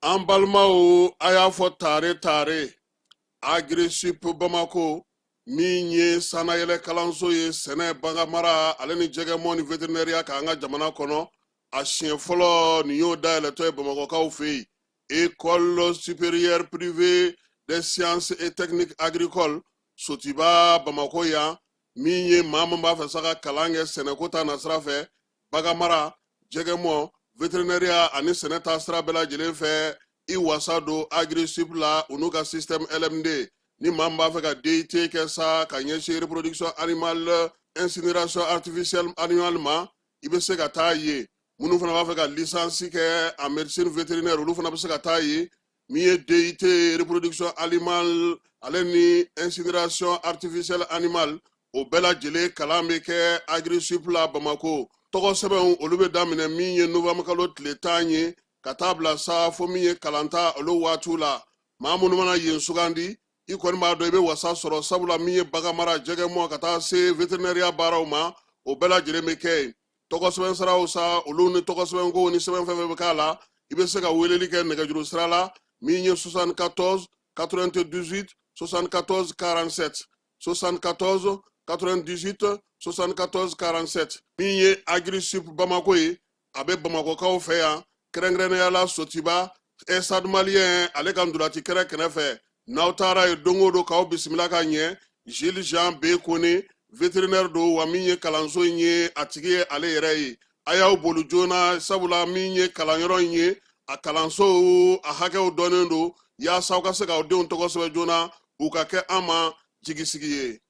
An balimaw, a y'a fɔ tare tare, Agrisip Bamako min ye sannayɛlɛ kalanso ye sɛnɛ, baganmara ale ni jɛgɛmɔ ni veterinɛriya kan an ka jamana kɔnɔ, a siɲɛ fɔlɔ nin y'o dayɛlɛtɔ ye Bamakɔkaw fɛ yen. École supérieure privée des sciences et techniques agricoles, Sotiba, Bamakɔ yan, min ye maa min b'a fɛ sa ka kalan kɛ sɛnɛko ta nasira fɛ, baganmara, jɛgɛmɔ, veterinɛriya ani sɛnɛ ta sira bɛɛ lajɛlen fɛ, i wasa don Agrisip la, u n'u ka système LMD. Ni maa min b'a fɛ ka DUT kɛ sa ka ɲɛsin reproduction animale, incinération artificielle animale ma, i bɛ se ka taa yen. Minnu fana b'a fɛ ka licence kɛ en médecine vétérinaire, olu fana bɛ se ka taa yen. Min ye DUT reproduction animale ale ni incinération artificielle animale, o bɛɛ lajɛlen kalan bɛ kɛ Agrisip la Bamako. Tɔgɔ sɛbɛnw, olu bɛ daminɛ min ye novembre kalo tile 10 ye ka taa bila sa fo min ye kalanta olu waatiw la. Maa minnu mana yen sugandi, i kɔni b'a dɔn i bɛ wasa sɔrɔ, sabula min ye baganmara, jɛgɛmɔ ka taa se veterinɛriya baaraw ma, o bɛɛ lajɛlen bɛ kɛ yen. Tɔgɔ sɛbɛn siraw sa, olu ni tɔgɔ sɛbɛnkow ni sɛbɛn fɛn fɛn bɛ k'a la, i bɛ se ka weleli kɛ nɛgɛjuru sira la min ye 74 98 74 47, 74 98 74 47. Min ye Agrisip Bamako ye, a bɛ Bamakɔkaw fɛ yan, kɛrɛnkɛrɛnnenya la Sotiba, Stade Malien ale ka ntolaci kɛrɛ kɛrɛfɛ. N'aw taara yen don o don, k'aw bisimila ka ɲɛ. Gilles Jean B Kone, vétérinaire don, wa min ye kalanso in ye, a tigi ye ale yɛrɛ ye. A y'aw boli joona, sabula min ye kalanyɔrɔ in ye, a kalansow a hakɛw dɔnnen don, yaasa aw ka se k'aw denw tɔgɔ sɛbɛn joona, u ka kɛ an ma jigisigi ye.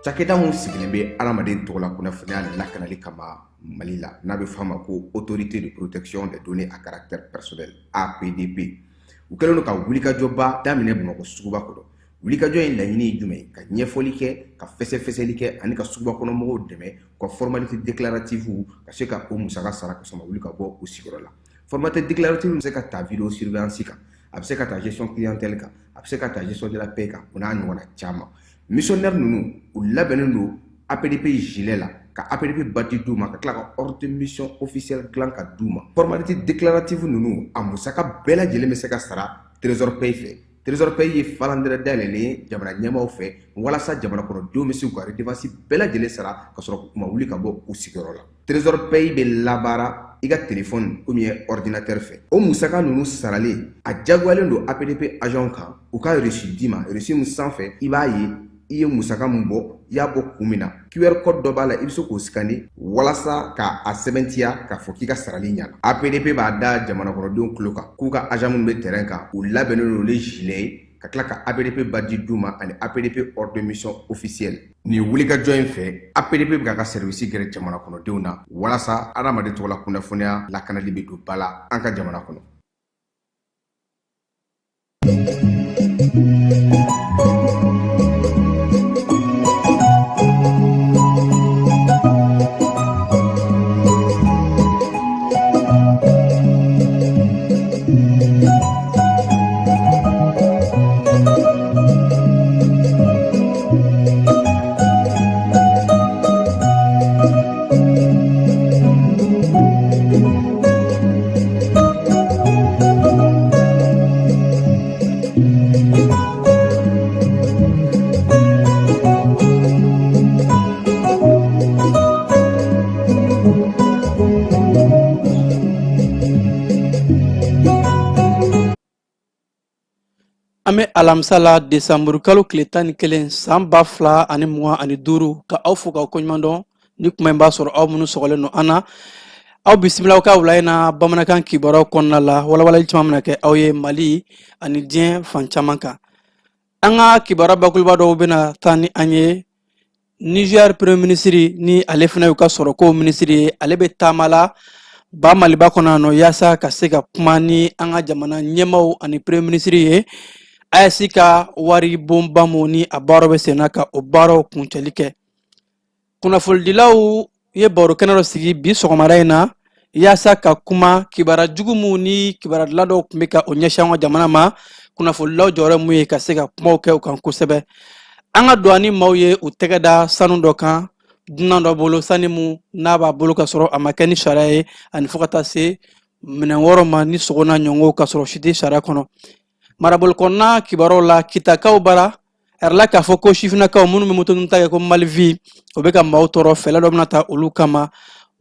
Cakɛda min sigilen bɛ adamaden tɔgɔla kunnafoniya lakanali kama Mali la, n'a bɛ f'a ma ko Autorité de protection des données à caractère personnel, APDP, u kɛlen don ka wulikajɔba daminɛ Bamakɔ suguba kɔnɔ. Wulikajɔ in laɲini ye jumɛn ye? Ka ɲɛfɔli kɛ, ka fɛsɛfɛsɛli kɛ ani ka suguba kɔnɔ mɔgɔw dɛmɛ u ka formalité déclarative ka se ka o musaka sara ka sɔrɔ ma wuli ka bɔ u sigiyɔrɔ la. Formalité déclarative bɛ se ka ta vidéo surveillance kan, a bɛ se ka ta gestion clientèle kan, a bɛ se ka ta gestion de la paie kan, o n'a ɲɔgɔnna caman. Missionnaire ninnu, u labɛnnen don APDP gilet la, ka APDP badge d'u ma, ka tila ka ordre de mission officielle dilan ka d'u ma. Formalité déclarative ninnu, a musaka bɛɛ lajɛlen bɛ se ka sara Trésor Pay fɛ. Trésor Pay ye falandɛrɛ dayɛlɛlen ye jamana ɲɛmaaw fɛ walasa jamana kɔnɔdenw bɛ se k'u ka redevance bɛɛ lajɛlen sara ka sɔrɔ u ma wuli ka bɔ u sigiyɔrɔ la. Trésor Pay bɛ labaara i ka téléphone ou bien ordinateur fɛ. O musaka ninnu saralen, a jagoyalen don APDP agent kan u ka reçu d'i ma. Reçu min sanfɛ, i b'a ye i ye musaka min bɔ, i y'a bɔ kun min na. QR code dɔ b'a la, i bɛ se k'o scanner walasa ka a sɛbɛntiya k'a fɔ k'i ka sarali ɲana. APDP b'a da jamana kɔnɔdenw tulo kan k'u ka agent minnu bɛ terrain kan, u labɛnnen don ni gilet ye, ka tila ka APDP badge d'u ma ani APDP ordre de mission officielle. Nin wulikajɔ in fɛ, APDP bɛ k'a ka service gɛrɛ jamana kɔnɔdenw na walasa adamaden tɔgɔla kunnafoniya lakanali bɛ don ba la an ka jamana kɔnɔ. An bɛ alamisa la, desanburukalo tile 11, san 2025, ka aw fo k'aw koɲuman dɔn. Ni kuma in b'a sɔrɔ aw minnu sɔgɔlen don an na Aw bisimila aw ka wula in na bamanankan kibaruyaw kɔnɔna la. Walawalali caman bɛna kɛ aw ye Mali ani diɲɛ fan caman kan. An ka kibaruya bakuruba dɔw bɛna taa ni an ye Niger premier ministre, ni ale fana y'u ka sɔrɔko minisiri ye, ale bɛ taama la ba Maliba kɔnɔ yan nɔ yaasa ka se ka kuma ni an ka jamana ɲɛmaaw ani premier ministre ye. AES ka wari bonba mun ni a baaraw bɛ senna, ka o baaraw kuncɛli kɛ. Kunnafonidilaw ye baro kɛnɛ dɔ sigi bi sɔgɔmada in na yaasa ka kuma kibaruya jugu mun ni kibaruyadila dɔw tun bɛ ka o ɲɛsin an ka jamana ma, kunnafonidilaw jɔyɔrɔ mun ye ka se ka kumaw kɛ u kan kosɛbɛ. An ka douane maaw ye u tɛgɛ da sanu dɔ kan dunan dɔ bolo, sanu mun n'a b'a bolo ka sɔrɔ a ma kɛ ni sariya ye, ani fo ka taa se minɛn wɛrɛw ma ni sogo n'a ɲɔgɔnw ka sɔrɔ si tɛ sariya kɔnɔ. Marabolo kɔnɔna kibaruyaw la, Kitakaw bara a yirala k'a fɔ ko sifinnakaw minnu bɛ moto ta kɛ ko Malivi, o bɛ ka maaw tɔɔrɔ, fɛɛrɛ dɔ bɛna ta olu kama.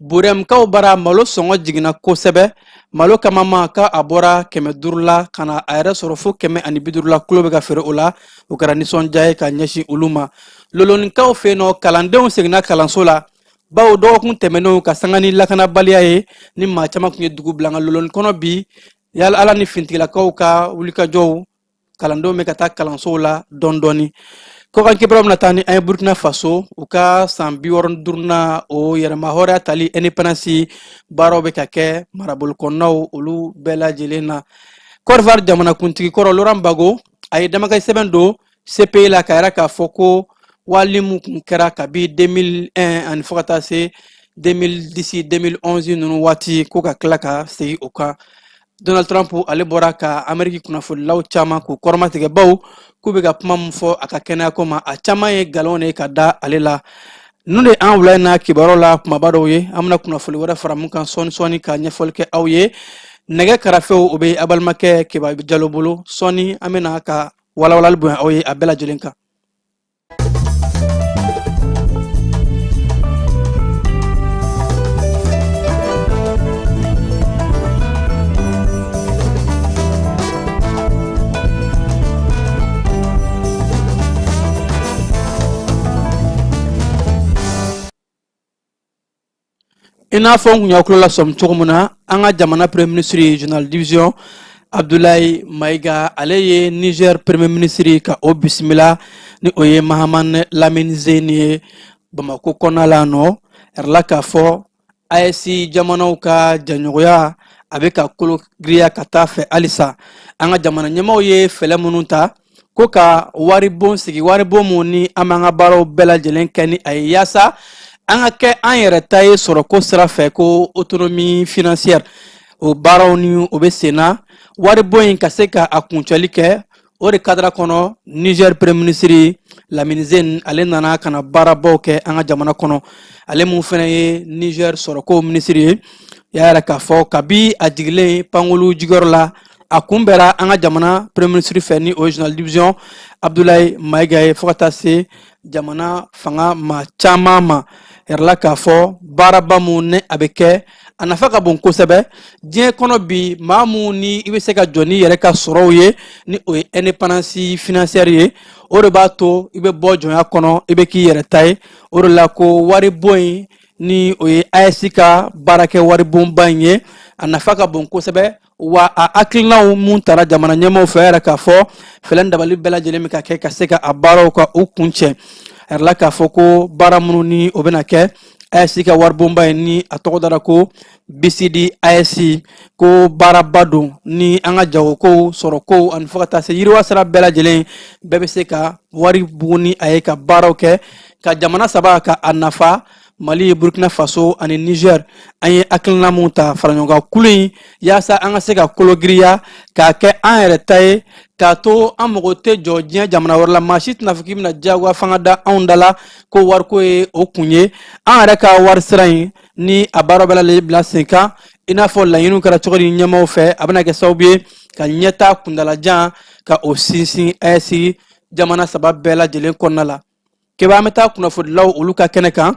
Burɛmukaw bara, malo sɔngɔ jiginna kosɛbɛ. Malo kamama ka a bɔra 500 la ka na a yɛrɛ sɔrɔ fo 150 la kulo bɛ ka feere o la. O kɛra nisɔndiya ye ka ɲɛsin olu ma. Lolonikaw fɛ yen nɔ, kalandenw seginna kalanso la, bawo dɔgɔkun tɛmɛnenw ka sanga ni lakanabaliya ye ni maa caman tun ye dugu bila. Nka Loloni kɔnɔ bi, yala ala ni finitigilakaw ka wulikajɔw, kalandenw bɛ ka taa kalansow la dɔɔni dɔɔni. Kɔkan kibaruyaw bɛna taa ni an ye Burkina Faso, u ka san 65nan o yɛrɛmahɔrɔnya tali indépendance baaraw bɛ ka kɛ marabolo kɔnɔnaw olu bɛɛ lajɛlen na. Côte d'Ivoire jamanakuntigi kɔrɔ Laurent Gbagbo, a ye damakasi sɛbɛn don CPI la ka yira k'a fɔ ko wali mun kun kɛra kabi 2001 ani fo ka taa se 2010 2011 ninnu waati, ko ka tila ka segin o kan. Donald Trump, ale bɔra ka Ameriki kunnafonilaw caman k'u kɔrɔmatigɛ, bawo k'u bɛ ka kuma min fɔ a ka kɛnɛyako ma, a caman ye nkalon de ye ka da ale la. Ninnu de an wula in na kibaruyaw la kumaba dɔw ye. An bɛna kunnafoni wɛrɛ fara mun kan sɔɔni sɔɔni ka ɲɛfɔli kɛ aw ye. Nɛgɛ karafew, o bɛ a balimakɛ Keba Jalo bolo. Sɔɔni an bɛna ka walawalali bonya aw ye a bɛɛ lajɛlen kan. I n'a fɔ n kun y'aw tulo lasɔmi cogo min na, an ka jamana premier ministre général division Abdoulaye Mayiga, ale ye Niger premier ministre ka o bisimila, ni o ye Mahamane Lamine Zeine ye, Bamako kɔnɔna la nɔ. Yɛrɛla k'a fɔ AES jamanaw ka jɛɲɔgɔnya a bɛ ka kolo giriya ka taa fɛ halisa. An ka jamana ɲɛmaaw ye fɛɛrɛ minnu ta ko ka waribon sigi, waribon mun ni an b'an ka baaraw bɛɛ lajɛlen kɛ ni a ye yaasa an ka kɛ an yɛrɛ ta ye sɔrɔko sira fɛ, ko autonomie financière, o baaraw ni o bɛ sen na, waribon in ka se ka a kuncɛli kɛ. O de cadre kɔnɔ, Niger premier ministre Lamine Zeine, ale nana ka na baarabaw kɛ an ka jamana kɔnɔ. Ale mun fana ye Niger sɔrɔko ministre ye, y'a yira k'a fɔ kabi a jigilen pankulu jigiyɔrɔ la, a kunbɛra an ka jamana premier ministre fɛ, ni o ye général division Abdoulaye Mayiga ye, fo ka taa se jamana fanga maa caman ma. Yɛrɛla k'a fɔ baaraba mun ni a bɛ kɛ, a nafa ka bon kosɛbɛ diɲɛ kɔnɔ bi. Maa mun ni i bɛ se ka jɔ n'i yɛrɛ ka sɔrɔw ye, ni o ye indépendance financière ye, o de b'a to i bɛ bɔ jɔnya kɔnɔ, i bɛ k'i yɛrɛ ta ye. O de la ko waribon in, ni o ye AES ka baarakɛ waribonba in ye, a nafa ka bon kosɛbɛ. Wa a hakilinaw mun tara jamana ɲɛmaaw fɛ yɛrɛ k'a fɔ fɛɛrɛ dabali bɛɛ lajɛlen bɛ ka kɛ ka se ka a baaraw ka u kuncɛ. A yirala k'a fɔ ko baara minnu ni o bɛna kɛ AES ka waribonba in, ni a tɔgɔ dara ko BCD AES, ko baaraba don ni an ka jagokow, sɔrɔkow ani fo ka taa se yiriwa sira bɛɛ lajɛlen, bɛɛ bɛ se ka wari bugun ni a ye ka baaraw kɛ ka jamana saba ka a nafa, Mali, Burkina Faso ani Niger. An ye hakilina mun ta faraɲɔgɔnkan kulu in yaasa an ka se ka kologiriya k'a kɛ an yɛrɛ ta ye, k'a to an mago tɛ jɔ diɲɛ jamana wɛrɛ la. Maa si tɛna fɔ k'i bɛna diyagoya fanga da anw da la ko wariko ye o kun ye. An yɛrɛ ka wari sira in ni a baara bɛɛ lajɛlen bila sen kan, i n'a fɔ laɲiniw kɛra cogo di ɲɛmaaw fɛ, a bɛna kɛ sababu ye ka ɲɛtaa kuntalajan ka o sinsin AES jamana saba bɛɛ lajɛlen kɔnɔna la. Keba, an bɛ taa kunnafonidilaw olu ka kɛnɛ kan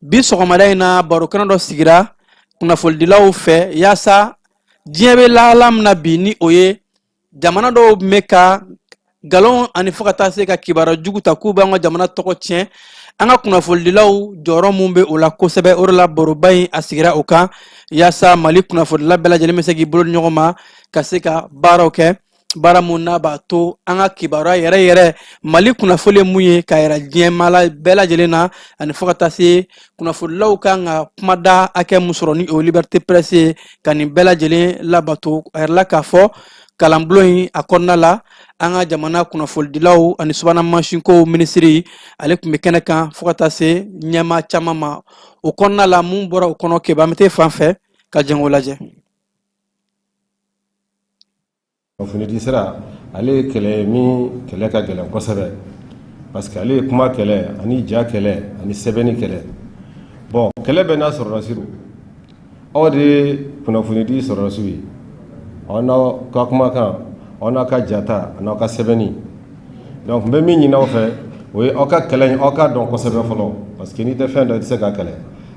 bi sɔgɔmada in na. Baro kɛnɛ dɔ sigira kunnafonidilaw fɛ yaasa diɲɛ bɛ lahala min na bi, ni o ye jamana dɔw bɛ ka nkalon ani fo ka taa se ka kibaruya jugu ta k'u b'an ka jamana tɔgɔ tiɲɛ. An ka kunnafonidilaw jɔyɔrɔ mun bɛ o la kosɛbɛ, o de la baroba in a sigira o kan, yaasa Mali kunnafonidila bɛɛ lajɛlen bɛ se k'i bolo di ɲɔgɔn ma ka se ka baaraw kɛ, baara mun n'a b'a to an ka kibaruya yɛrɛ yɛrɛ, Mali kunnafoni ye mun ye, k'a yira diɲɛ maa la bɛɛ lajɛlen na, ani fo ka taa se kunnafonidilaw kan ka kumada hakɛ mun sɔrɔ, ni o liberté presse ye, ka nin bɛɛ lajɛlen labato. A yirala k'a fɔ kalanbulon in a kɔnɔna la, an ka jamana kunnafonidilaw ani subahana mansinkow minisiri, ale tun bɛ kɛnɛ kan, fo ka taa se ɲɛmaa caman ma o kɔnɔna la. Mun bɔra o kɔnɔ, Keba, an bɛ t'e fan fɛ ka jɛn k'o lajɛ. Kunnafonidi sira, ale ye kɛlɛ ye min kɛlɛ ka gɛlɛn kosɛbɛ, parce que ale ye kuma kɛlɛ ani ja kɛlɛ ani sɛbɛnni kɛlɛ. Bon, kɛlɛ bɛɛ n'a sɔrɔdasi don. Aw de ye kunnafonidi sɔrɔdasiw ye, aw n'aw ka kumakan, aw n'aw ka jata, n'aw ka sɛbɛnni. Donc n bɛ min ɲini aw fɛ, o ye aw ka kɛlɛ in, aw k'a dɔn kosɛbɛ fɔlɔ, parce que n'i tɛ fɛn dɔn, i tɛ se ka kɛlɛ.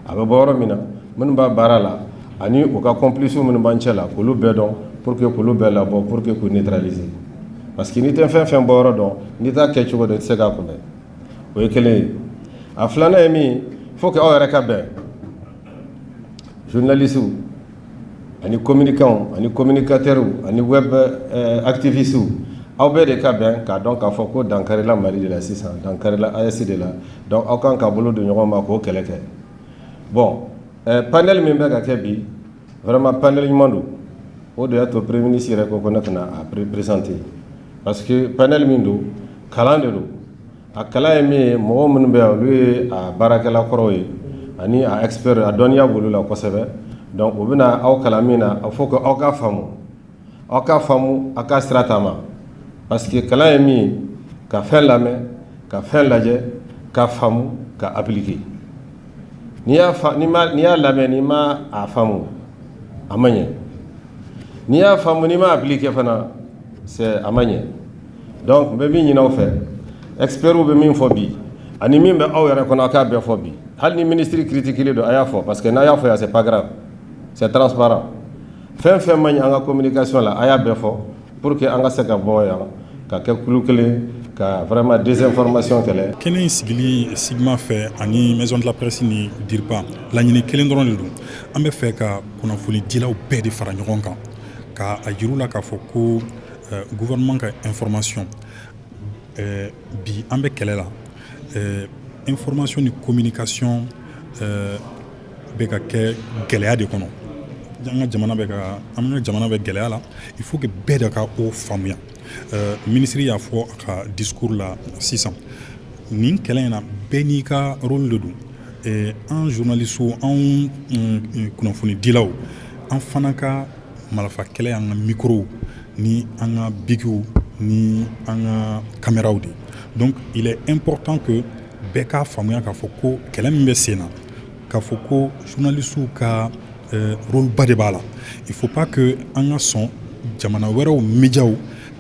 A bɛ bɔ yɔrɔ min na, minnu b'a baara la ani u ka complices minnu b'an cɛ la, k'olu bɛɛ dɔn pour que k'olu bɛɛ labɔ, pour que k'u neutraliser, parce que n'i tɛ fɛn fɛn bɔ yɔrɔ dɔn, n'i t'a kɛ cogo dɔn, i tɛ se k'a kunbɛn. O ye kelen ye. A filanan ye min ye, faut que aw yɛrɛ ka bɛn, journalistes ani communicants ani communicateurs ani web activistes, aw bɛɛ de ka bɛn k'a dɔn k'a fɔ ko dankarila Mali de la sisan, dankarila AES de la. Donc aw kan ka bolo don ɲɔgɔn ma k'o kɛlɛ kɛ. Bon, panel min bɛ ka kɛ bi, vraiment panel ɲuman don. O de y'a to Premier ministre yɛrɛ ko ko ne kana a présenter, parce que panel min don, kalan de don. A kalan ye min ye, mɔgɔ minnu bɛ yan, olu ye a baarakɛla kɔrɔw ye ani a expert, a dɔnniya b'olu la kosɛbɛ. Donc u bɛna aw kalan min na, a faut que aw ka faamu, aw ka faamu, aw ka sira taama, parce que kalan ye min ye, ka fɛn lamɛn, ka fɛn lajɛ, ka faamu, ka appliquer. N'i y'a fa n'i ma, n'i y'a lamɛn, n'i ma a faamu, a ma ɲɛ. N'i y'a faamu, n'i ma appliquer fana, c'est a ma ɲɛ. Donc n bɛ min ɲini aw fɛ, experts bɛ min fɔ bi ani min bɛ aw yɛrɛ kɔnɔ, a k'a bɛɛ fɔ bi. Hali ni ministre critiqué don, a y'a fɔ, parce que n'a y'a fɔ yan, c'est pas grave, c'est transparent. Fɛn fɛn man ɲi an ka communication la, a y'a bɛɛ fɔ pour que an ka se ka bɔ yan ka kɛ kulu kelen ka vraiment désinformation kɛlɛ. Kɛnɛ in sigili SIGMA fɛ ani Maison de la Presse ni DIRPA, laɲini kelen dɔrɔn de don. An bɛ fɛ ka kunnafonidilaw bɛɛ de fara ɲɔgɔn kan, ka a jira u la k'a fɔ ko gouvernement ka information bi, an bɛ kɛlɛ la, information ni communication bɛ ka kɛ gɛlɛya de kɔnɔ. An ka jamana bɛ gɛlɛya la. Il faut que bɛɛ de ka o faamuya. Minisiri y'a fɔ a ka discours la sisan, nin kɛlɛ in na, bɛɛ n'i ka rôle de don. An journalistes, anw kunnafonidilaw, an fana ka marifa kɛlɛ y'an ka micro ni an ka bikiw ni an ka caméraw de. Donc il est important que bɛɛ k'a faamuya k'a fɔ ko kɛlɛ min bɛ sen na, k'a fɔ ko journalistes ka rôle ba de b'a la. Il faut pas que an ka sɔn jamana wɛrɛw médiaw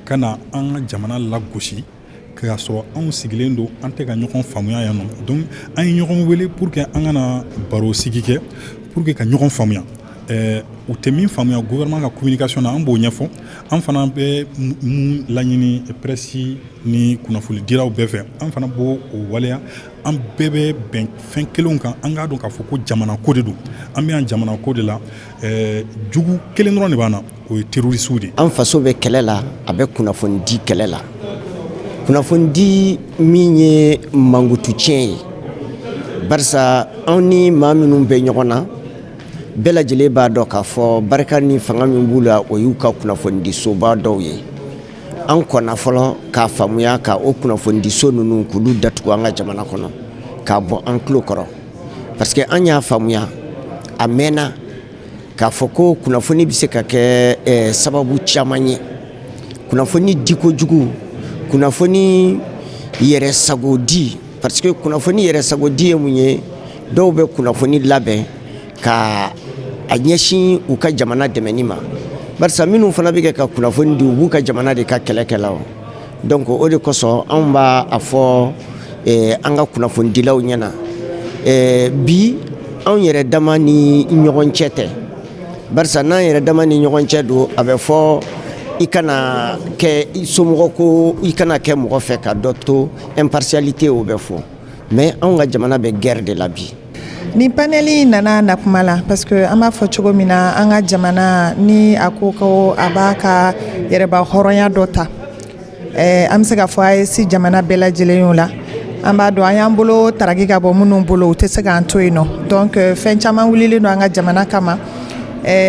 ka na an ka jamana lagosi k'a sɔrɔ anw sigilen don, an tɛ ka ɲɔgɔn faamuya yan nɔ. Donc an ye ɲɔgɔn wele pour que an ka na baro sigi kɛ, pour que ka ɲɔgɔn faamuya. U tɛ min faamuya gouvernement ka communication na, an b'o ɲɛfɔ. An fana bɛ mun laɲini presse ni kunnafonidilaw bɛɛ fɛ, an fana b'o o waleya. An bɛɛ bɛ bɛn fɛn kelenw kan. An k'a dɔn k'a fɔ ko jamana ko de don, an bɛ yan jamana ko de la. Jugu kelen dɔrɔn de b'an na, o ye terroriste de ye. An faso bɛ kɛlɛ la, a bɛ kunnafoni di kɛlɛ la, kunnafoni di min ye mankutu tiɲɛ ye, barisa anw ni maa minnu bɛ ɲɔgɔn na, bɛɛ lajɛlen b'a dɔn k'a fɔ barika ni fanga min b'u la, o y'u ka kunnafonidisoba dɔw ye. An kɔnna fɔlɔ k'a faamuya ka o kunnafonidiso ninnu k'olu datugu an ka jamana kɔnɔ, k'a bɔ an tulo kɔrɔ, parce que an y'a faamuya a mɛnna k'a fɔ ko kunnafoni bɛ se ka kɛ sababu caman ye: kunnafoni diko jugu, kunnafoni yɛrɛ sago di. Parce que kunnafoni yɛrɛ sago di ye mun ye? Dɔw bɛ kunnafoni labɛn ka a ɲɛsin u ka jamana dɛmɛni ma, barisa minnu fana bɛ kɛ ka kunnafoni di, u b'u ka jamana de ka kɛlɛ kɛ la. O donc o de kosɔn anw b'a a fɔ an ka kunnafonidilaw ɲɛna bi, anw yɛrɛ dama ni ɲɔgɔn cɛ tɛ, barisa n'an yɛrɛ dama ni ɲɔgɔn cɛ don, a bɛ fɔ i kana kɛ somɔgɔ ko, i kana kɛ mɔgɔ fɛ ka dɔ to impartialité, o bɛ fɔ. Mais anw ka jamana bɛ guerre de la bi. Ni panel in nana na kuma la, parce que an b'a fɔ cogo min na, an ka jamana ni a ko ko a b'a ka yɛrɛba hɔrɔnya dɔ ta, an bɛ se ka fɔ AES jamana bɛɛ lajɛlen y'o la. An b'a dɔn, an y'an bolo taraki ka bɔ minnu bolo, u tɛ se k'an to yen nɔ. Donc fɛn caman wulilen don an ka jamana kama,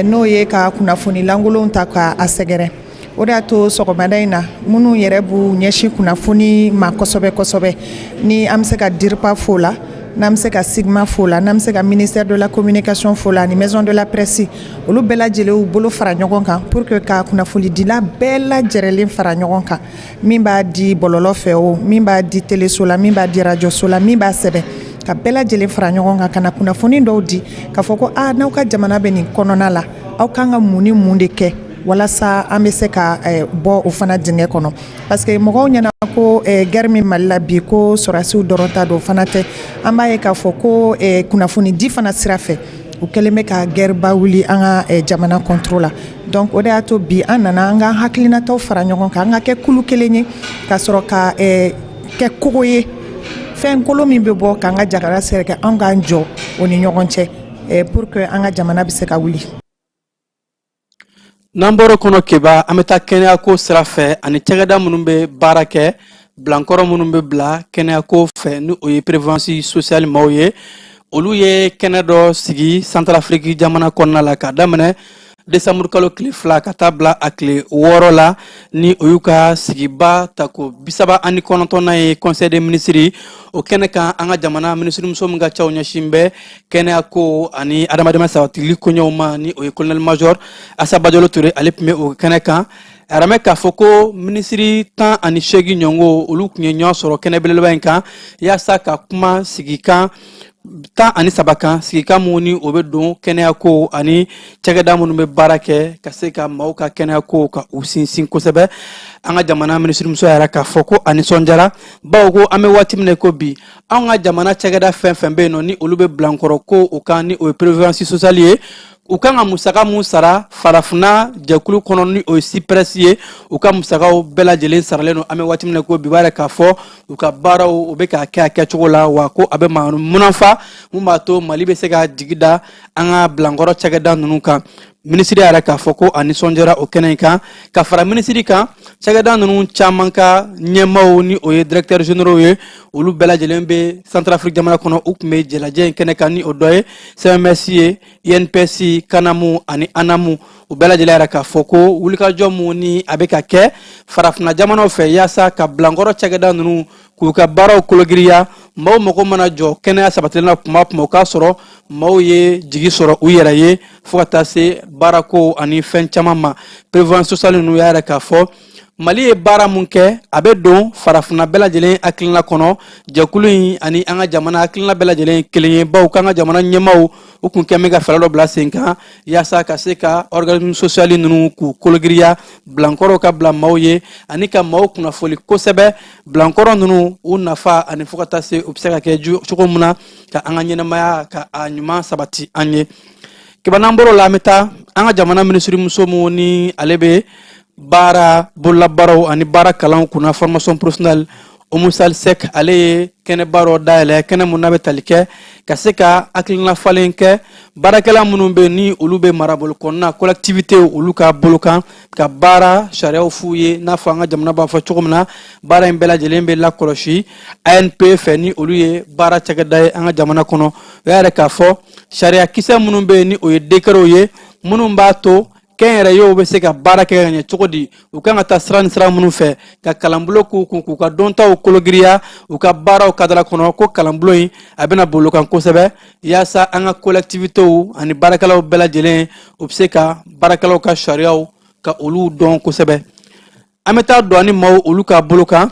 n'o ye ka kunnafoni lankolonw ta k'a sɛgɛrɛ. O de y'a to sɔgɔmada in na, minnu yɛrɛ b'u ɲɛsin kunnafoni ma kosɛbɛ kosɛbɛ, ni an bɛ se ka DIRPA fo la, n'an bɛ se ka SIGMA fo la, n'an bɛ se ka ministère de la communication fo la, ani maison de la presse, olu bɛɛ lajɛlen y'u bolo fara ɲɔgɔn kan pour que ka kunnafonidila bɛɛ lajɛlen fara ɲɔgɔn kan, min b'a di bɔlɔlɔ fɛ o, min b'a di teleso la, min b'a di rajoso la, min b'a sɛbɛn, ka bɛɛ lajɛlen fara ɲɔgɔn kan ka na kunnafoni dɔw di, k'a fɔ ko aa, n'aw ka jamana bɛ nin kɔnɔna la, aw kan ka mun ni mun de kɛ walasa an bɛ se ka bɔ o fana dingɛ kɔnɔ. Parce que mɔgɔw ɲɛna ko guerre min Mali la bi, ko sɔrɔdasiw dɔrɔn ta don, o fana tɛ. An b'a ye k'a fɔ ko kunnafoni di fana sira fɛ, u kɛlen bɛ ka guerre ba wuli an ka jamana contre la. Donc o de y'a to bi an nana an ka hakilinataw fara ɲɔgɔn kan, an ka kɛ kulu kelen ye, ka sɔrɔ ka kɛ kogo ye, fɛn kolo min bɛ bɔ k'an ka jamana sɛrɛkɛ, an k'an jɔ o ni ɲɔgɔn cɛ pour que an ka jamana bɛ se ka wuli. N'an bɔra kɔnɔ, Keba, an bɛ taa kɛnɛyako sira fɛ ani cakɛda minnu bɛ baara kɛ, bilankɔrɔ minnu bɛ bila kɛnɛyako fɛ, ni o ye prévoyance sociale maaw ye. Olu ye kɛnɛ dɔ sigi Santarafiriki jamana kɔnɔna la k'a daminɛ desanburu kalo tile 2 ka taa bila a tile 6 la, ni o y'u ka sigiba tako 39nan ye, conseil des ministres. O kɛnɛ kan, an ka jamana minisirimuso min ka caw ɲɛsin bɛ kɛnɛyako ani adamadenya sabatili koɲɛw ma, ni o ye colonel major Asa Bajalo Ture, ale tun bɛ o kɛnɛ kan. A yɛrɛ k'a fɔ ko minisiri 18 ɲɔgɔn, olu tun ye ɲɔgɔn sɔrɔ kɛnɛ belebeleba in kan yaasa ka kuma sigikan 13 kan, sigikan mun ni o bɛ don kɛnɛyako ani cakɛda minnu bɛ baara kɛ ka se ka maaw ka kɛnɛyako ka u sinsin kosɛbɛ. An ka jamana minisirimuso yɛrɛ k'a fɔ ko a nisɔndiyara, bawo ko an bɛ waati min na ko bi, anw ka jamana cakɛda fɛn fɛn bɛ yen nɔ, ni olu bɛ bilankɔrɔ ko o kan, ni o ye prévoyance sociale ye, u kan ka musaka mun sara farafinna jɛkulu kɔnɔ, ni o ye CIPRES ye, u ka musakaw bɛɛ lajɛlen saralen don. An bɛ waati min na ko bi, b'a yɛrɛ k'a fɔ u ka baaraw, u bɛ k'a kɛ a kɛcogo la, wa ko a bɛ maa munafa mun b'a to Mali bɛ se ka jigi da an ka bilankɔrɔ cakɛda ninnu kan. Minisiri yɛrɛ k'a fɔ ko a nisɔndiyara o kɛnɛ in kan. Ka fara minisiri kan, cakɛda ninnu caman ka ɲɛmaaw, ni o ye directeur généraux ye, olu bɛɛ lajɛlen bɛ Centrafrique jamana kɔnɔ, u tun bɛ jɛlajɛ in kɛnɛ kan, ni o dɔ ye CMS ye, INPS, Kanamu ani ANAMU. U bɛɛ lajɛlen yɛrɛ k'a fɔ ko wulikajɔ mun ni a bɛ ka kɛ farafinna jamanaw fɛ yaasa ka bilankɔrɔ cakɛda ninnu k'u ka baaraw kologiriya, maaw mago mana jɔ kɛnɛya sabatilen na kuma o kuma, o k'a sɔrɔ maaw ye jigi sɔrɔ u yɛrɛ ye, fo ka taa se baarako ani fɛn caman ma. Prévoyance sociale ninnu y'a yɛrɛ k'a fɔ Mali ye baara mun kɛ, a bɛ don farafinna bɛɛ lajɛlen hakilina kɔnɔ. Jɛkulu in ani an ka jamana hakilina bɛɛ lajɛlen kelen ye, bawo k'an ka jamana ɲɛmaaw, u kun kɛn bɛ ka fɛɛrɛ dɔ bila sen kan yaasa ka se ka organisme social ninnu k'u kologiriya, bilankɔrɔw ka bila maaw ye, ani ka maaw kunnafoli kosɛbɛ bilankɔrɔ ninnu u nafa, ani fo ka taa se u bɛ se ka kɛ cogo min na ka an ka ɲɛnamaya ka a ɲuman sabati an ye. Kiba, n'an bɔr'o la, an bɛ taa an ka jamana minisirimuso mun ni ale bɛ baara bololabaaraw ani baara kalanw kunna, formation professionnelle, Oumou Sall Seck, ale ye kɛnɛba dɔ dayɛlɛ, kɛnɛ mun n'a bɛ tali kɛ ka se ka hakilina falen kɛ baarakɛla minnu bɛ, ni olu bɛ marabolo kɔnɔna collectivité, olu ka bolo kan, ka baara sariyaw f'u ye. N'a fɔ an ka jamana b'a fɔ cogo min na, baara in bɛɛ lajɛlen bɛ lakɔlɔsi ANPE fɛ, ni olu ye baara cakɛda ye an ka jamana kɔnɔ. O y'a yɛrɛ k'a fɔ sariya kisɛ minnu bɛ yen, ni o ye décretw ye, minnu b'a to kɛnyɛrɛyew bɛ se ka baara kɛ ka ɲɛ cogo di, u kan ka taa sira ni sira minnu fɛ, ka kalanbulon k'u kun, k'u ka dɔntaw kologiriya u ka baaraw kadara kɔnɔ, ko kalanbulon in a bɛna bolo kan kosɛbɛ yaasa an ka collectivitéw ani baarakɛlaw bɛɛ lajɛlen, u bɛ se ka baarakɛlaw ka sariyaw ka olu dɔn kosɛbɛ. An bɛ taa douane maaw olu ka bolo kan.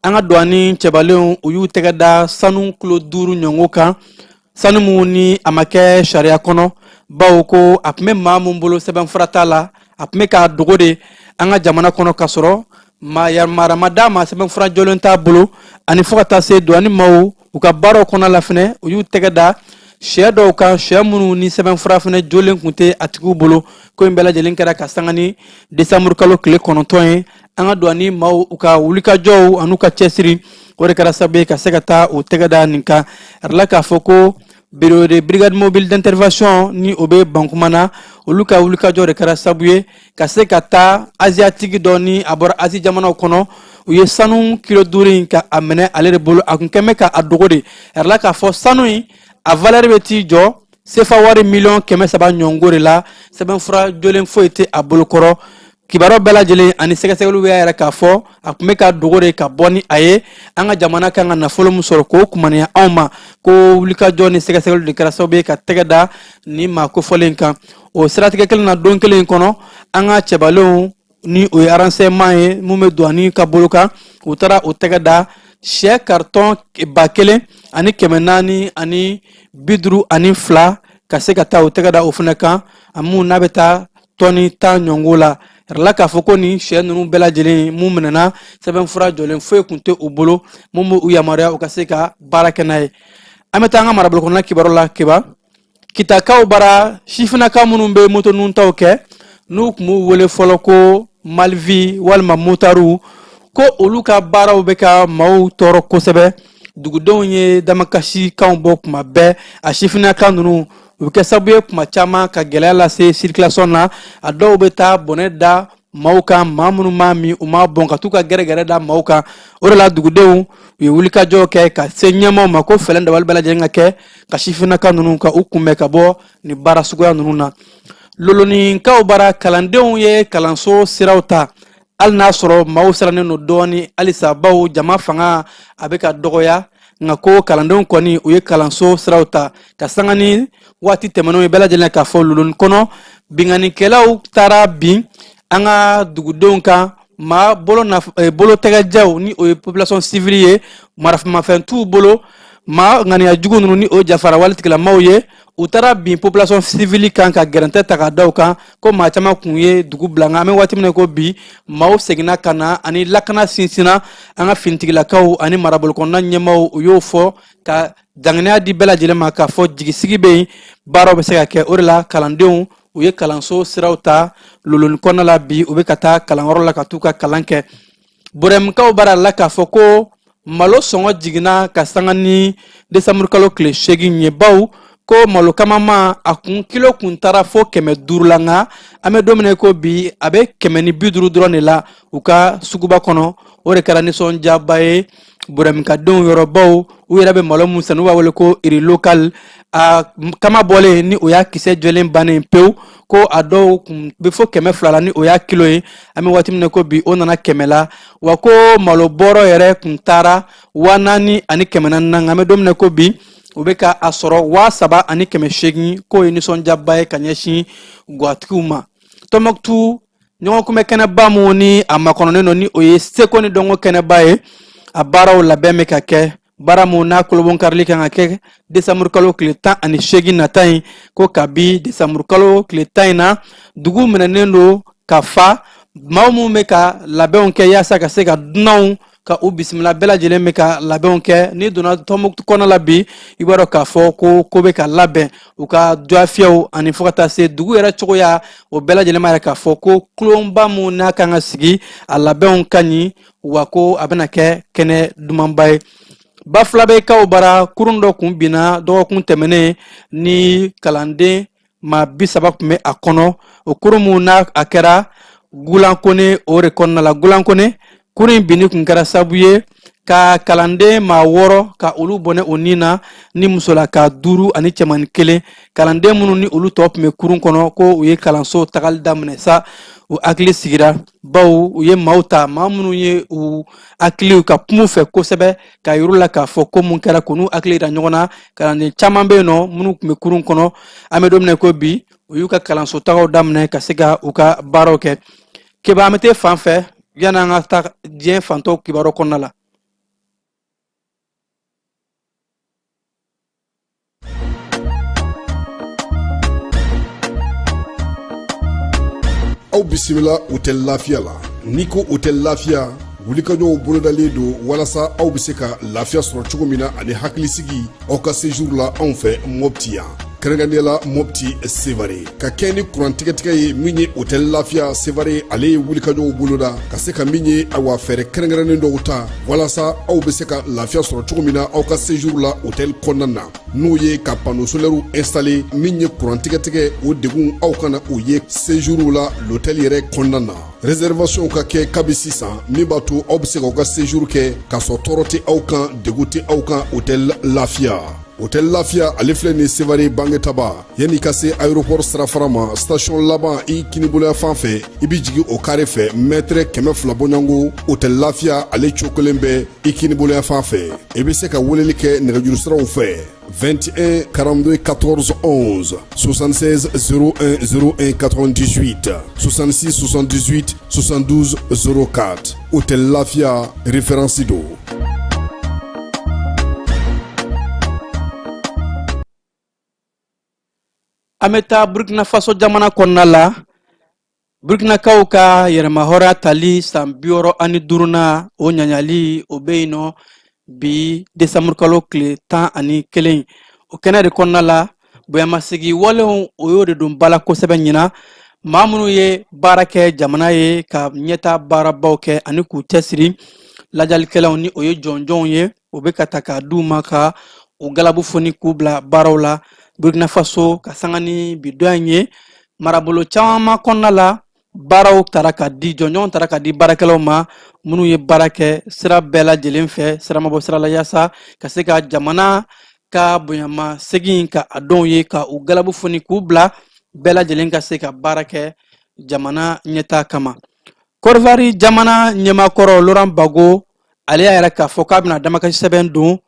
An ka douane cɛbalenw, u y'u tɛgɛ da sanu kilo 5 ɲɔgɔn kan, sanu mun ni a ma kɛ sariya kɔnɔ, bawo ko a tun bɛ maa mun bolo, sɛbɛnfura t'a la, a tun bɛ k'a dogo de an ka jamana kɔnɔ, ka sɔrɔ maa yamaruya ma d'a ma, sɛbɛnfura jɔlen t'a bolo. Ani fo ka taa se douane maaw u ka baaraw kɔnɔ la fɛnɛ, u y'u tɛgɛ da sɛ dɔw kan, sɛ minnu ni sɛbɛnfura fɛnɛ jɔlen tun tɛ a tigiw bolo. Ko in bɛɛ lajɛlen kɛra ka sanga ni desanburu kalo tile 9 ye. An ka duwani maaw u ka wulikajɔw an'u ka cɛsiri, o de kɛra sababu ye ka se ka taa o tɛgɛ da nin kan. A yirala k'a fɔ ko bureau de brigade mobile d'intervention ni o bɛ Bankumana, olu ka wulikajɔ de kɛra sababu ye ka se ka taa asiatigi dɔ ni a bɔra Asie jamanaw kɔnɔ. U ye sanu kilo 5 in ka a minɛ ale de bolo. A kun kɛn bɛ ka a dogo de. A yirala k'a fɔ sanu in a valeur bɛ t'i jɔ sefa wari miliyɔn 300 ɲɔgɔnko de la. Sɛbɛnfura jɔlen foyi tɛ a bolo kɔrɔ. Kibaruya bɛɛ lajɛlen ani sɛgɛsɛgɛliw y'a yira k'a fɔ a tun bɛ ka dogo de ka bɔ ni a ye. An ka jamana kan ka nafolo min sɔrɔ k'o kumaniya anw ma, ko wulikajɔ ni sɛgɛsɛgɛliw de kɛra sababu ye ka tɛgɛ da nin maa kofɔlen kan. O siratigɛ kelen na, don kelen in kɔnɔ, an ka cɛbalenw ni o ye renseignement ye mun bɛ duwani ka bolo kan, u taara o tɛgɛ da sɛ karitɔn 1452, ka se ka taa o tɛgɛ da o fana kan, a mun n'a bɛ taa tɔni 10 ɲɔgɔnko la. Yirala k'a fɔ ko nin sɛ ninnu bɛɛ lajɛlen mun minɛna, sɛbɛnfura jɔlen foyi kun tɛ u bolo mun bɛ u yamaruya u ka se ka baara kɛ n'a ye. An bɛ taa an ka marabolo kɔnɔna kibaru la. Keba, Kitakaw bara, sifinnaka minnu bɛ moto nuntaw kɛ, n'u tun b'u wele fɔlɔ ko malivi walima motariw, ko olu ka baaraw bɛ ka maaw tɔɔrɔ kosɛbɛ. Dugudenw ye damakasikanw bɔ kuma bɛɛ. A sifinnaka ninnu, u bɛ kɛ sababu ye kuma caman ka gɛlɛya lase circulation na. A dɔw bɛ taa bɔnɛ da maaw kan, maa minnu m'a min, u m'a bɔn, ka t'u ka gɛrɛgɛrɛ da maaw kan. O de la dugudenw u ye wulikajɔ kɛ ka se ɲɛmaaw ma ko fɛɛrɛ dabali bɛɛ lajɛlen ka kɛ ka sifinnaka ninnu ka u kunbɛn ka bɔ nin baara suguya ninnu na. Loloninkaw bara, kalandenw ye kalanso siraw ta, hali n'a sɔrɔ maaw sirannen don dɔɔni halisa, bawo jama fanga a bɛ ka dɔgɔya. Nka ko kalandenw kɔni, u ye kalanso siraw ta ka sanga ni waati tɛmɛnenw ye bɛɛ lajɛlen k'a fɔ Loloni kɔnɔ, binkannikɛlaw taara bin an ka dugudenw kan. Maa bolo bolotɛgɛjɛw ni o ye population civile ye, marafamafɛn t'u bolo. Maa ŋaniya jugu ninnu ni o jafara wale tigilamaw ye, u taara bin population civile kan ka gɛrɛntɛ ta ka da u kan, ko maa caman kun ye dugu bila. Nka an bɛ waati min na ko bi, maaw seginna ka na ani lakana sinsinna. An ka finitigilakaw ani marabolo kɔnɔna ɲɛmaaw, u y'o fɔ ka danganiya di bɛɛ lajɛlen ma k'a fɔ jigisigi bɛ yen, baaraw bɛ se ka kɛ. O de la kalandenw u ye kalanso siraw ta Loloni kɔnɔna la bi, u bɛ ka taa kalanyɔrɔ la ka t'u ka kalan kɛ. Borɛmukaw bara la k'a fɔ ko malo sɔngɔ jiginna ka sanga ni desanburukalo tile 8 ye, bawo ko malo kamama a kun kilo kun taara fo 500 la, nka an bɛ don min na ko bi, a bɛ 150 dɔrɔn de la u ka suguba kɔnɔ. O de kɛra nisɔndiyaba ye Borɛmukadenw yɔrɔ, bawo u yɛrɛ bɛ malo mun san, n'u b'a wele ko riz local, a kama bɔlen ni o y'a kisɛ jɔlen bannen pewu, ko a dɔw kun bɛ fo 200 la ni o y'a kilo ye. An bɛ waati min na ko bi, o nana 100 la. Wa ko malo bɔrɔ yɛrɛ kun taara 4400 na, nka an bɛ don min na ko bi, u bɛ ka a sɔrɔ 3800. K'o ye nisɔndiyaba ye ka ɲɛsin gwatigiw ma. Tɔnbɔkutu ɲɔgɔnkunbɛn kɛnɛba mun ni a makɔnɔnen don, ni o ye seko ni dɔnko kɛnɛba ye, a baaraw labɛn bɛ ka kɛ. Baara mun n'a kolobonkarili kan ka kɛ desanburukalo tile 18 nata in, ko kabi desanburukalo tile 10 in na, dugu minɛnen don ka fa. Maaw minnu bɛ ka labɛnw kɛ yaasa ka se ka dunanw ka u bisimila, bɛɛ lajɛlen bɛ ka labɛnw kɛ. N'i donna Tɔnbɔkutu kɔnɔ la bi, i b'a dɔn k'a fɔ ko ko bɛ ka labɛn u ka duyafiyɛw ani fo ka taa se dugu yɛrɛ cogoya, o bɛɛ lajɛlen b'a yira k'a fɔ ko kulonba mun n'a kan ka sigi, a labɛnw ka ɲi, wa ko a bɛna kɛ kɛnɛ dumanba ye. Bafulabɛkaw bara, kurun dɔ kun binna dɔgɔkun tɛmɛnen ni kalanden maa 30 tun bɛ a kɔnɔ. O kurun mun n'a a kɛra Gulankone, o de kɔnɔna la Gulankone, kurun in binni kun kɛra sababu ye ka kalanden maa 6 ka olu bɔnɛ o ni na, ni musolaka 5 ani cɛmannin 1. Kalanden minnu ni olu tɔ tun bɛ kurun kɔnɔ, ko u ye kalanso tagali daminɛ sa, u hakili sigira, bawo u ye maaw ta, maa minnu ye u hakiliw ka kuma u fɛ kosɛbɛ k'a yir'u la k'a fɔ ko mun kɛra, k'u n'u hakili yira ɲɔgɔn na. Kalanden caman bɛ yen nɔ minnu tun bɛ kurun kɔnɔ, an bɛ don min na ko bi, u y'u ka kalanso tagaw daminɛ ka se ka u ka baaraw kɛ. Keba, an bɛ t'e fan fɛ yanni an ka taa diɲɛ fantɔw kibaru kɔnɔna la. Aw bisimila Hôtel Lafiya la. N'i ko Hôtel Lafiya, wulikajɔw bolodalen don walasa aw bɛ se ka lafiya sɔrɔ cogo min na ani hakilisigi aw ka séjour la anw fɛ Mopti yan. Kɛrɛnkɛrɛnnenya la Mopti Sevare ka kɛ ni kuran tigɛtigɛ ye min ye Hôtel Lafiya Sevare, ale ye wulikajɔw boloda ka se ka min ye awa fɛɛrɛ kɛrɛnkɛrɛnnen dɔw ta walasa aw bɛ se ka lafiya sɔrɔ cogo min na aw ka séjour la hôtel kɔnɔna na, n'o ye ka panneau solaire installer. Min ye kuran tigɛtigɛ, o degun aw kana o ye séjour la l'hôtel yɛrɛ kɔnɔna na. Réservation ka kɛ kabi sisan, min b'a to aw bɛ se k'aw ka séjour kɛ k'a sɔrɔ tɔɔrɔ tɛ aw kan, degun tɛ aw kan. Hôtel Lafiya, Hôtel Lafiya, ale filɛ nin Sevare Bangetaba, yanni ka se aéroport sirafara ma, station laban i kiniboloya fan fɛ, i bɛ jigin o carré fɛ, mètre 200 bɔɲɔgɔnko, Hôtel Lafiya ale cokolen bɛ i kiniboloya fan fɛ. I bɛ se ka weleli kɛ nɛgɛjuru siraw fɛ: 21 42 14 11, 76 01 01 98, 66 78 72 04. Hôtel Lafia, référence don. An bɛ taa Burkina Faso jamana kɔnɔna la. Burkinakaw ka yɛrɛmahɔrɔnya tali san 65nan, o ɲaɲali o bɛ yen nɔ bi desanburukalo tile 11. O kɛnɛ de kɔnɔna la, bonyamasegin walew, o y'o de don ba la kosɛbɛ ɲinan. Maa minnu ye baara kɛ jamana ye ka ɲɛta baarabaw kɛ ani k'u cɛsiri, lajalikɛlaw ni o ye jɔnjɔnw ye, o bɛ ka ta k'a d'u ma ka u galabu foni k'u bila baaraw la. Burkina Faso, ka sanga ni bi don in ye, marabolo caman kɔnɔna la, baaraw tara ka di, jɔnjɔnw tara ka di baarakɛlaw ma minnu ye baara kɛ sira bɛɛ lajɛlen fɛ, sira ma bɔ sira la, yaasa ka se ka jamana ka bonyama segin ka a dɔw ye, ka u galabu foni k'u bila bɛɛ lajɛlen ka se ka baara kɛ jamana ɲɛtaa kama. Kɔdiwari jamana ɲɛmaakɔrɔ Laurent Gbagbo, ale y'a yira k'a fɔ k'a bɛna damakasi sɛbɛn don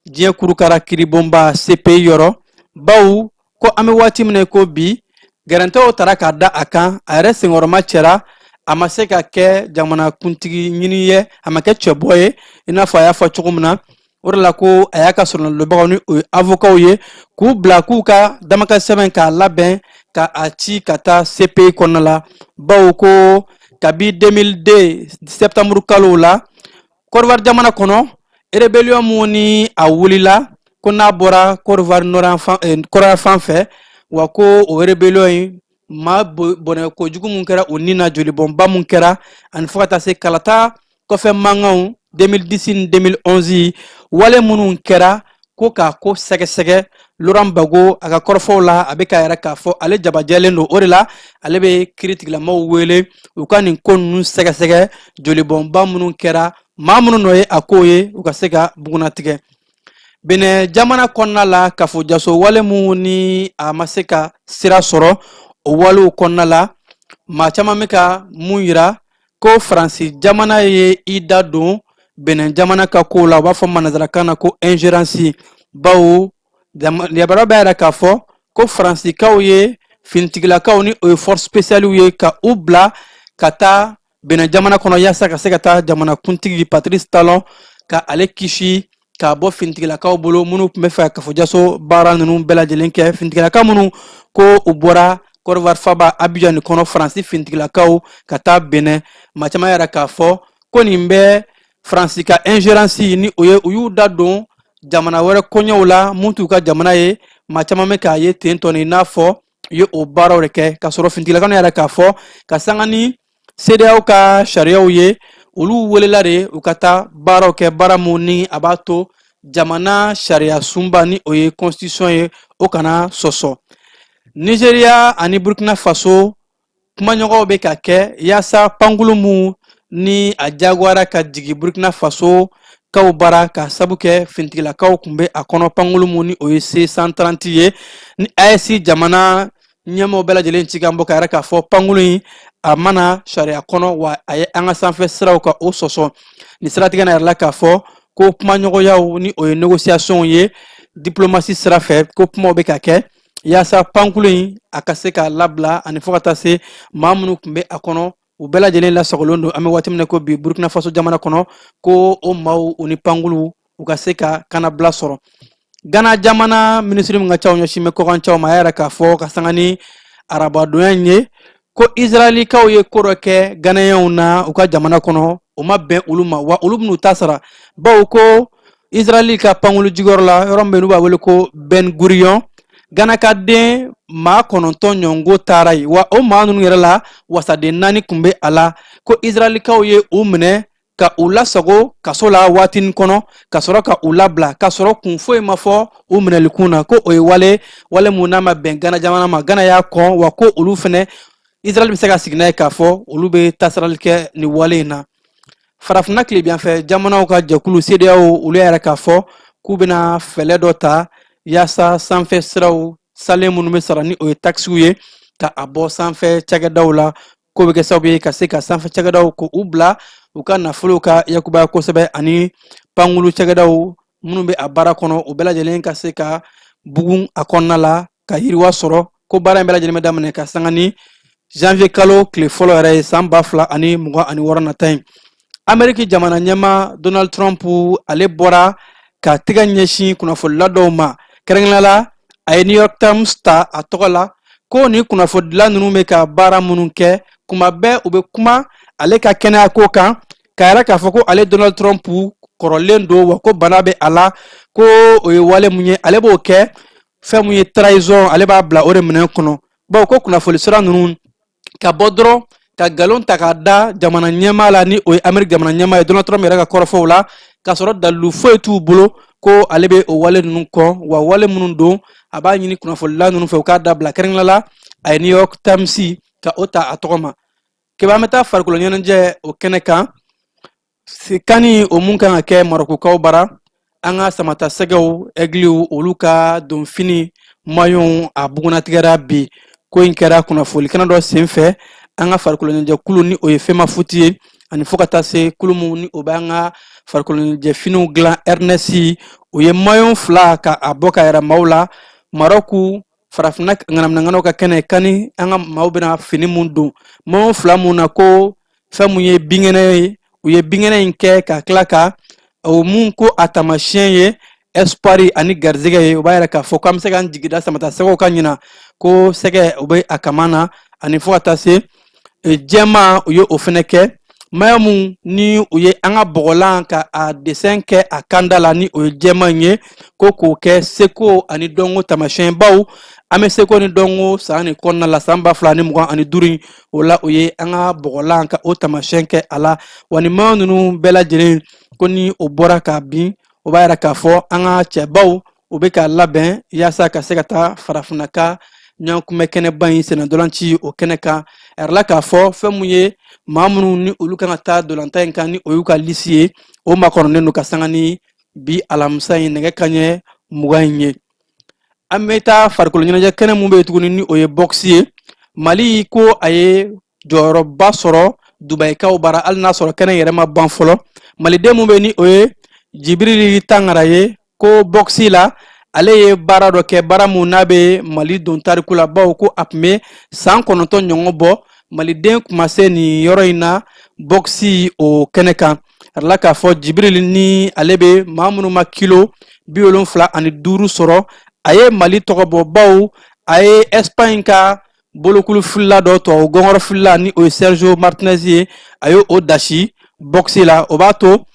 diɲɛ kurukara kiribonba CPI yɔrɔ, bawo ko an bɛ waati min na ko bi, gɛrɛntɛw tara k'a da a kan, a yɛrɛ senkɔrɔma cɛra, a ma se ka kɛ jamanakuntigi ɲini ye, a ma kɛ cɛbɔ ye i n'a fɔ a y'a fɔ cogo min na. O de la ko a y'a ka sɔrɔnalobagaw ni o ye avokaw ye, k'u bila k'u ka damakasi sɛbɛn k'a labɛn ka a ci ka taa CPI kɔnɔna la, bawo ko kabi 2002 septembre kalo la, Kɔdiwari jamana kɔnɔ, rébellion mun ni a wulila ko n'a bɔra Kɔdiwari kɔrɔn fan fɛ, wa ko o rébellion in maa bɔnɛ kojugu mun kɛra o ni na, jolibɔnba mun kɛra, ani fo ka taa se kalata kɔfɛ mankanw 2010 ni 2011 wale minnu kɛra, ko k'a ko sɛgɛsɛgɛ. Laurent Gbagbo, a ka kɔrɔfɔw la, a bɛ k'a yira k'a fɔ ale jabajɛlen don. O de la ale bɛ kiritigilamaw wele u ka nin ko ninnu sɛgɛsɛgɛ, jolibɔnba minnu kɛra, maa minnu nɔ ye a ko ye, u ka se ka bugunnatigɛ. Benin jamana kɔnɔna la, kafo jaso wale minnu ni a ma se ka sira sɔrɔ, o walew kɔnɔna la, maa caman bɛ ka mun yira ko Faransi jamana ye i da don Benin jamana ka kow la, u b'a fɔ manazarakan na ko ingérence, bawo yamaruya b'a yira k'a fɔ ko Faransikaw ye finitigilakaw ni o ye force spéciale ye ka u bila ka taa Benin jamana kɔnɔ yaasa ka se ka taa jamanakuntigi Patrice Talon ka ale kisi k'a bɔ finitigilakaw bolo minnu tun bɛ fɛ ka kafojaso baara ninnu bɛɛ lajɛlen kɛ. Finitigilakaw minnu ko u bɔra Côte faba Abidjan nin kɔnɔ, Faransi finitigilakaw ka taa Benin, maa caman yɛrɛ k'a fɔ ko nin bɛ Faransi ka ingérence ni o ye, u y'u da don jamana wɛrɛ koɲɛw la mun t'u ka jamana ye. Maa caman bɛ k'a ye ten tɔ, i n'a fɔ u ye o baaraw de kɛ, k'a sɔrɔ finitigilakaw yɛrɛ k'a fɔ ka sanga ni CEDEAO ka sariyaw ye, olu welela de u ka taa baaraw kɛ, baara mun ni a b'a to jamana sariya sunba ni o ye constitution ye, o kana sɔsɔ. Nigeria ani Burkina Faso kumaɲɔgɔnw bɛ ka kɛ yaasa pankulu mun ni a jagoyara ka jigin Burkina Faso kaw bara ka sabu kɛ finitigilakaw tun bɛ a kɔnɔ, pankulu mun ni o ye C-130 ye, ni AES jamana ɲɛmaaw bɛɛ lajɛlen cikan bɔ ka yɛrɛ k'a fɔ pankulu in a ma na sariya kɔnɔ, wa a ye an ka sanfɛ siraw ka o sɔsɔ. Nin siratigɛ na yɛrɛ la k'a fɔ ko kumaɲɔgɔnyaw ni o ye négociation ye diplomatie sira fɛ, ko kumaw bɛ ka kɛ yaasa pankulu in a ka se ka labila, ani fo ka taa se maa minnu tun bɛ a kɔnɔ, u bɛɛ lajɛlen lasagolen don an bɛ waati min na ko bi Burkina Faso jamana kɔnɔ, ko o maaw u ni pankulu u ka se ka kanabila sɔrɔ. Gana jamana minisiri min ka caw ɲɛsin bɛ kɔkan caw ma, a y'a yira k'a fɔ ka sanga ni arabadonya in ye ko Israɛlikaw ye ko dɔ kɛ Ganayɛnw na u ka jamana kɔnɔ, o ma bɛn olu ma, wa olu bɛn'u ta sara, bawo ko Israɛli ka pankulu jigiyɔrɔ la, yɔrɔ min bɛ n'u b'a wele ko Ben Gurion, Ganakaden maa 9 ɲɔgɔnko taara yen, wa o maa ninnu yɛrɛ la wasaden 4 tun bɛ a la. Ko Israɛlikaw ye u minɛ ka u lasago kaso la waatinin kɔnɔ ka sɔrɔ ka u labila, ka sɔrɔ kun foyi ma fɔ u minɛlikun na. Ko o ye wale mun n'a ma bɛn Gana jamana ma. Gana y'a kɔn, wa ko olu fɛnɛ Israɛl bɛ se ka sigi n'a ye k'a fɔ olu bɛ tasarali kɛ nin wale in na. Farafinna tilebinyanfɛ jamanaw ka jɛkulu CEDEAO, olu y'a yira k'a fɔ k'u bɛna fɛɛrɛ dɔ ta yaasa sanfɛ siraw salen minnu bɛ sara ni o ye takisiw ye, ka a bɔ sanfɛ cakɛdaw la. K'o bɛ kɛ sababu ye ka se ka sanfɛ cakɛdaw ko u bila u ka nafolow ka yakubaya kosɛbɛ, ani pankulu cakɛdaw minnu bɛ a baara kɔnɔ, u bɛɛ lajɛlen ka se ka bugun a kɔnɔna la ka yiriwa sɔrɔ. Ko baara in bɛɛ lajɛlen bɛ daminɛ ka sanga ni janvier kalo tile fɔlɔ yɛrɛ ye san 2026 nata in. Ameriki jamana ɲɛmaa Donald Trump, ale bɔra ka tɛgɛ ɲɛsin kunnafonila dɔw ma. Kɛrɛnkɛrɛnnenya la, a ye New York Times ta a tɔgɔ la, ko ni kunnafonidila ninnu bɛ ka baara minnu kɛ, kuma bɛɛ u bɛ kuma ale ka kɛnɛya ko kan, k'a yira k'a fɔ ko ale Donald Trump kɔrɔlen don, wa ko bana bɛ a la. Ko o ye wale mun ye, ale b'o kɛ fɛn mun ye trahison, ale b'a bila o de minɛn kɔnɔ, bawo ko kunnafoni sira ninnu ka bɔ dɔrɔn ka nkalon ta k'a da jamana ɲɛmaa la, ni o ye Ameriki jamana ɲɛmaa ye Donald Trump yɛrɛ ka kɔrɔfɔw la, k'a sɔrɔ dalilu foyi t'u bolo, ko ale bɛ o wale ninnu kɔn, wa wale minnu don, a b'a ɲini kunnafonila ninnu fɛ u k'a dabila. Kɛrɛnkɛrɛnnenya la, a ye New York Times ka o ta a tɔgɔ ma. Keba, an bɛ taa farikolo ɲɛnajɛ o kɛnɛ kan. CAN o mun kan ka kɛ Marɔkukaw bara, an ka samata sɛgɛw ɛgiliw, olu ka donfini maillotw a bugunnatigɛra bi. Ko in kɛra kunnafoni kɛnɛ dɔ senfɛ an ka farikolo ɲɛnajɛ kulu ni o ye FEMAFOOT ye, ani fo ka taa se kulu mun ni o bɛ an ka farikolo ɲɛnajɛ finiw dilan RNS, o ye maillot 2 ka a bɔ ka yira maaw la. Marɔku farafinna ŋanaminɛŋanaw ka kɛnɛ CAN, an ka maaw bɛna fini mun don, maillot 2 mun na ko fɛn mun ye binkɛnɛ ye, u ye binkɛnɛ in kɛ ka tila ka o mun ko a taamasiyɛn ye espoir ani garizigɛ ye. O b'a yira k'a fɔ k'an bɛ se k'an jigi da samata sɛgɛw ka ɲina, ko sɛgɛ o bɛ a kaman na, ani fo ka taa se jɛman, u ye o fɛnɛ kɛ. Maillot mun ni u ye an ka bɔgɔlan ka a dessin kɛ a kanda la, ni o ye jɛman ye, ko k'o kɛ seko ani dɔnko taamasiyɛn, baw an bɛ seko ni dɔnko san nin kɔnɔna la, san 2025. O la, o ye an ka bɔgɔlan ka o taamasiyɛn kɛ a la. Wa ni maillot ninnu bɛɛ lajɛlen ko ni o bɔra ka bin, o b'a yira k'a fɔ an ka cɛbaw u bɛ ka labɛn yaasa ka se ka taa farafinna ka ɲɔgɔnkunbɛ kɛnɛba in sennantolaci o kɛnɛ kan. A yirala k'a fɔ fɛn mun ye maa minnu ni olu kan ka taa ntolatan in kan, ni o y'u ka lisi ye, o makɔnɔnen don ka sanga ni bi alamisa in nɛgɛ kanɲɛ 20 in ye. An bɛ taa farikolo ɲɛnajɛ kɛnɛ mun bɛ yen tuguni, ni o ye bɔkisi ye. Mali ko a ye jɔyɔrɔba sɔrɔ Dubayikaw bara, hali n'a sɔrɔ kɛnɛ yɛrɛ ma ban fɔlɔ. Maliden mun bɛ ni o ye Jibirili Tangara ye, ko bɔkisi la ale ye baara dɔ kɛ, baara mun n'a bɛ Mali don tariku la, bawo ko a tun bɛ san 9 ɲɔgɔn bɔ maliden tun ma se nin yɔrɔ in na bɔkisi o kɛnɛ kan. A yirala k'a fɔ Jibirili ni ale bɛ maa minnu ma kilo 75 sɔrɔ, a ye Mali tɔgɔ bɔ, bawo a ye Espagne ka bolokulu filila dɔ, tubabu gɔngɔrɔ filila, ni o ye Sergio Martinez ye, a ye o dasi bɔkisi la. O b'a to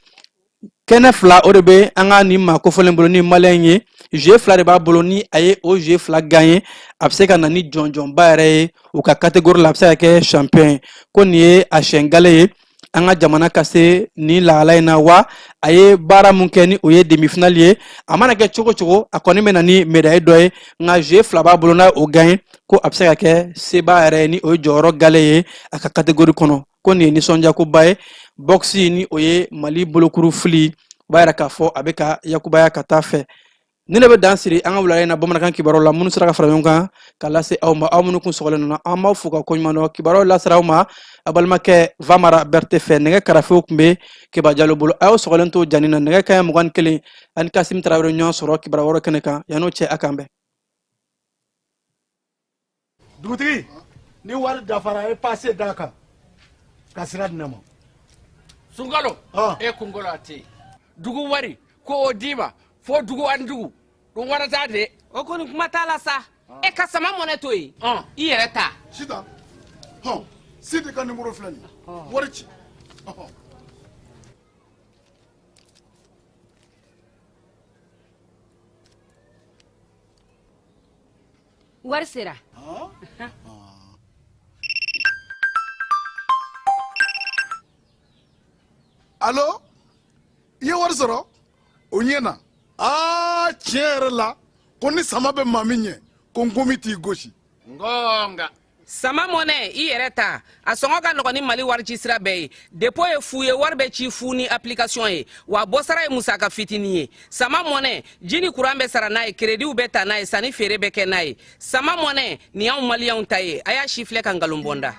kɛnɛ 2 o de bɛ an ka nin maa kofɔlen bolo, ni maliyɛn ye, jeu 2 de b'a bolo. Ni a ye o jeu 2 gagné, a bɛ se ka na ni jɔnjɔnba yɛrɛ ye u ka catégorie la, a bɛ se ka kɛ champion ye. Ko nin ye a siɲɛ gale ye an ka jamana ka se nin lahala in na. Wa a ye baara mun kɛ, ni o ye demi-finale ye, a mana kɛ cogo cogo, a kɔni bɛ na ni médaille dɔ ye. Nka jeu 2 b'a bolo, n'a o gagné, ko a bɛ se ka kɛ sebaa yɛrɛ ye, ni o ye jɔyɔrɔ gale ye a ka catégorie kɔnɔ. Ko nin ye nisɔndiyakoba ye. Bɔkisi, ni o ye Mali bolokuru fili, o b'a yira k'a fɔ a bɛ ka yakubaya ka taa fɛ. Ni ne bɛ dan siri an ka wulada in na bamanankan kibaruyaw la minnu sera ka fara ɲɔgɔn kan ka lase aw ma. Aw minnu kun sɔgɔlen nana, an b'aw fo ka koɲuman dɔn. Kibaruyaw lasera aw ma a balimakɛ Vamara Berete fɛ. Nɛgɛ karafew tun bɛ Keba Jalo bolo. A y'aw sɔgɔlen to jani na, nɛgɛ kanɲɛ 21 ani Kasim Tarawele ɲɔgɔn sɔrɔ kibaruya wɛrɛ kɛnɛ kan. Yan'o cɛ, a k'an bɛn. Dugutigi, ni wari dafara, e pase d'a kan ka sira di ne ma. Sunkalo, e kunkolo a tɛ yen. Dugu wari ko o d'i ma fo dugu ani dugu ɗum waɗata de. O kɔni kuma t'a la sa. E ka sama mɔnɛ to yen, i yɛrɛ ta. Sitan, hɔn, Sidi ka nimoro filɛ nin ye, wari ci. Wari sera. Alo, i ye wari sɔrɔ? O ɲɛna. Aa, tiɲɛ yɛrɛ la, ko ni sama bɛ maa min ɲɛ, ko nkomi t'i gosi. Ngonga. Sama Mɔnɛ, i yɛrɛ ta, a sɔngɔ ka nɔgɔn ni Mali warici sira bɛɛ ye. Dépôt ye fu ye, wari bɛ ci fu ni application ye, wa bɔsara ye musaka fitinin ye. Sama Mɔnɛ, ji ni kuran bɛ sara n'a ye, kerediw bɛ ta n'a ye, sanni feere bɛ kɛ n'a ye. Sama Mɔnɛ, nin y'anw Maliyɛnw ta ye. A y'a si filɛ ka nkalon bɔ n da.